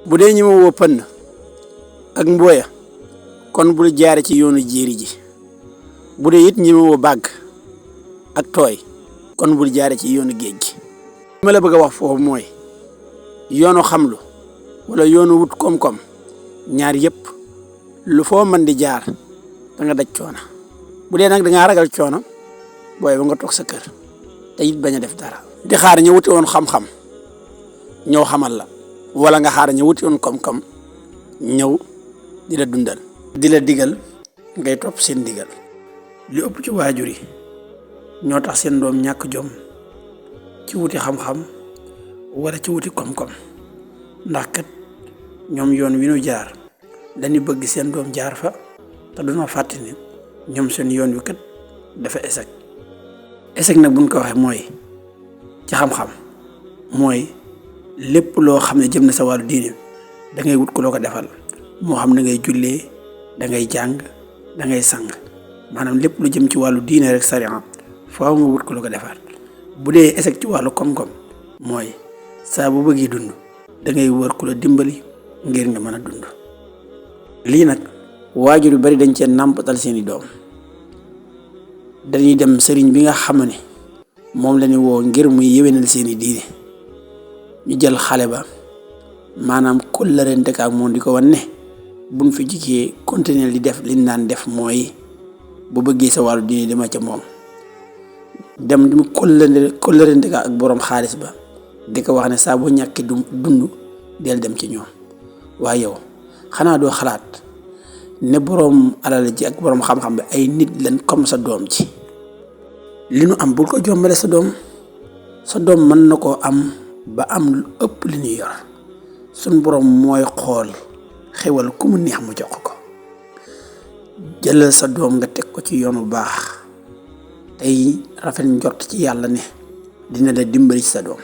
bu dee ñi ma woo pënn ak mbooya kon bul jaare ci yoonu jéeri ji bu dee it ñi ma woo bàgg ak tooy kon bul jaare ci yoonu géej gi. li ma la bëgg a wax foofu mooy yoonu xamlu wala yoonu wut koom-koom ñaar yëpp lu foo mën di jaar da nga daj coono bu dee nag da ngaa ragal coono booy ba nga toog sa kër te it bañ a def dara. di xaar ñu wuti woon xam-xam ñëw xamal la wala nga xaar ñu wuti woon koom-koom ñëw di la dundal. di la digal ngay topp seen digal. li ëpp ci waajur yi ñoo tax seen doom ñàkk jom ci wuti xam-xam wala ci wuti koom-koom ndax kat ñoom yoon wi nu jaar dañuy bëgg seen doom jaar fa te duñoo fàtte ni ñoom seen yoon wi kat dafa échec. échec nag buñ ko waxee mooy ci xam-xam mooy lépp loo xam ne jëm na sa wàllu diine da ngay wut ku loo ko defal moo xam ne ngay jullee da ngay jàng da ngay sang maanaam lépp lu jëm ci wàllu diine rek sariya faaw nga wut ku loo ko defal. bu dee échec ci wàllu koom-koom mooy saa bu bëggee dund da ngay wër ku la dimbali ngir nga mën a dund. lii nag waajur yu bari dañ cee nàmpatal seeni doom dañuy dem sëriñ bi nga xam ne moom la ñu woo ngir muy yéwénal seeni diine ñu jël xale ba maanaam kóllërante ak moom di ko wan ne buñ fi jigee continuer di def liñ naan def mooy bu bëggee sa wàllu diine dama ca moom dem di mu kóllërante ak boroom xaalis ba di ko wax ne saa boo ñàkkee dund del dem ci ñoom. waaye yow xanaa doo xalaat ne boroom alal ji ak boroom xam-xam bi ay nit lañ comme sa doom ji li nu am bul ko jombale sa doom mën na koo am ba am lu ëpp li ñuy yor suñ boroom mooy xool xewal ku mu neex mu jox ko. jëlal sa doom nga teg ko ci yoon bu baax tey rafet njort ci yàlla ne dina la dimbali ci sa doom.